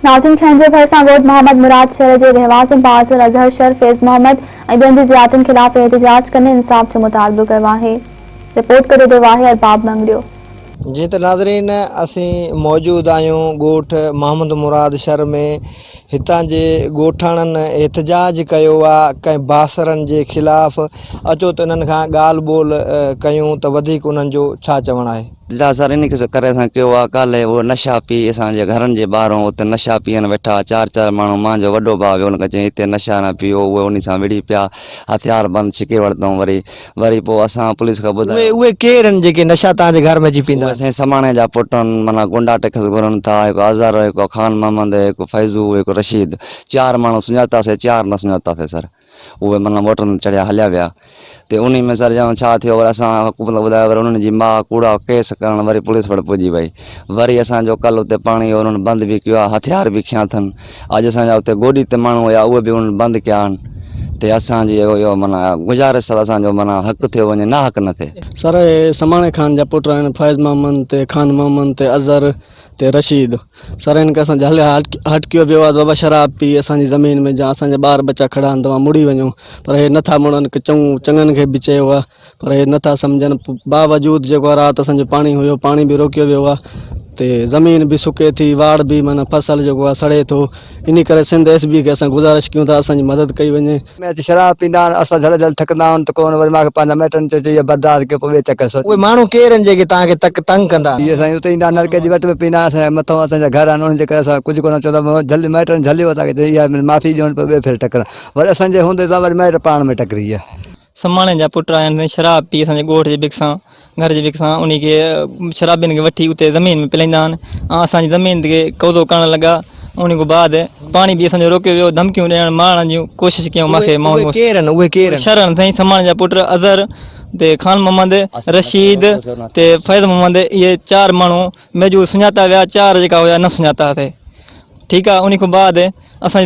ناظم کهنجي ڀرسان ڳوٺ محمد مراد شھر جي رهواسين بااثر اظهر شر، فيض محمد ۽ ٻين جي زيادتين خلاف احتجاج ڪندي انصاف جو مطالبو ڪيو آهي. رپورٽ ڪري رهيو آهي ارباب مڱريو. جيئن ته ناظرين اسين موجود آهيون ڳوٺ محمد مراد شھر ۾ هتان جي ڳوٺاڻن احتجاج ڪيو آ ڪنهن بااثرن جي خلاف اچو ته انهن کان ڳالهه ٻولهه ڪيون ته وڌيڪ انهن جو ڇا چوڻ آهي. ادا سر انهي ڪري اسان ڪيو آ ڪالهه اهي نشا پي اسان جي گهرن جي ٻاهرون اتي نشا پيئن ويٺا چار چار ماڻهو مان جو وڏو ڀاء ويو ان کي چيائين هتي نشا نه پيئو اهي انهي سان وڙهي پيا هٿيار بند ڇڪي ورتائون وري وري پوء اسان پوليس کي ٻڌايو. اهي اهي ڪير آهن جيڪي نشا توهان جي گهر ۾ اچي پيئندا اهي آهن؟ سائين سماڻي جا پٽ آهن معنيٰ گونڊا ٽيڪس گهرن ٿا هڪ اظهر هڪ خان محمد هڪ فيضو هڪ رشيد چار ماڻهو سڃاتاسي چار نه سڃاتاسي سر. اهي معنيٰ موٽرن تي چڙهيا هليا ويا تي انهي ۾ سر ڄڻ ڇا ٿيو وري اسان حڪومت کي ٻڌايو وري انهن جي ماء ڪوڙا ڪيس ڪرڻ وري پوليس وٽ پڄي وئي وري اسان جو ڪل اتي پاڻي هو انهن بند به ڪيو آهي هٿيار به کنيا اٿن اڄ اسان جا اتي گوڏي تي ماڻهو هيا اهي به انهن بند ڪيا آهن تي اسان جي اهو معنيٰ گذارش سر اسان جو معنيٰ حق ٿيو وڃي ناحق نه ٿئي. سر اهي سماڻي خان جا پٽ آهن فيض محمد تي خان محمد تي اظهر تي رشيد سر هن کي اسان جهلي هٽڪيو ويو آهي بابا شراب پي اسان جي زمين ۾ جا اسان جا ٻار ٻچا کڙا آهن توهان مڙي وڃو پر هي نٿا مڙن چڱو چڱن کي به چيو آهي پر هي نٿا سمجهن باوجود جيڪو آهي رات اسان جو پاڻي هيو پاڻي به روڪيو ويو آهي تي زمين به سڪي ٿي واڙ به معنيٰ فصل جيڪو آهي سڙي ٿو انهي ڪري سنڌ ايس بي کي اسان گذارش ڪيون ٿا اسان جي مدد ڪئي وڃي. ۾ اچي شراب پيندا آهن، اسان جهل جهل ٿڪندا آهيون ته ڪونه وري مان کي پنهنجا مائٽن چيو چي اهو برداشت ڪيو پوء ٻئي چڪر سوچ. اهي ماڻهو ڪير آهن جيڪي توهان کي تڪ تنگ ڪندا آهن؟ اهي سائين اتي ايندا آهن نلڪي جي وٽ به پيندا آهن اسان جا مٿئون اسان جا گهر آهن انهن جي ڪري اسان ڪجهه ڪونه چوندا جهل مائٽن جهليو اسان کي چي اها معافي ڏيون پوء ٻئي ڦير ٽڪر وري اسان جي هوندي سان وري مائٽ پاڻ ۾ ٽڪري ويا. سماڻي جا پٽ آيا آهن شراب پي اسان جي ڳوٺ جي ڀڪسان گهر جي ڀڪسان انهي کي شرابين کي وٺي اتي زمين ۾ پلائيندا آهن ۽ اسان جي زمين تي قبضو ڪرڻ لڳا انهي کان بعد پاڻي به اسان جو روڪيو ويو ڌمڪيون ڏيڻ مارڻ جون ڪوشش ڪيون مون کي اهي ڪير آهن اهي ڪير آهن شر آهن سائين سماڻي جا پٽ اظهر تي خان محمد رشيد تي فيض محمد اهي چار ماڻهو ميجو سڃاتا ويا چار جيڪا هيا نه سڃاتا سي ٺيڪ آهي انهي کان بعد.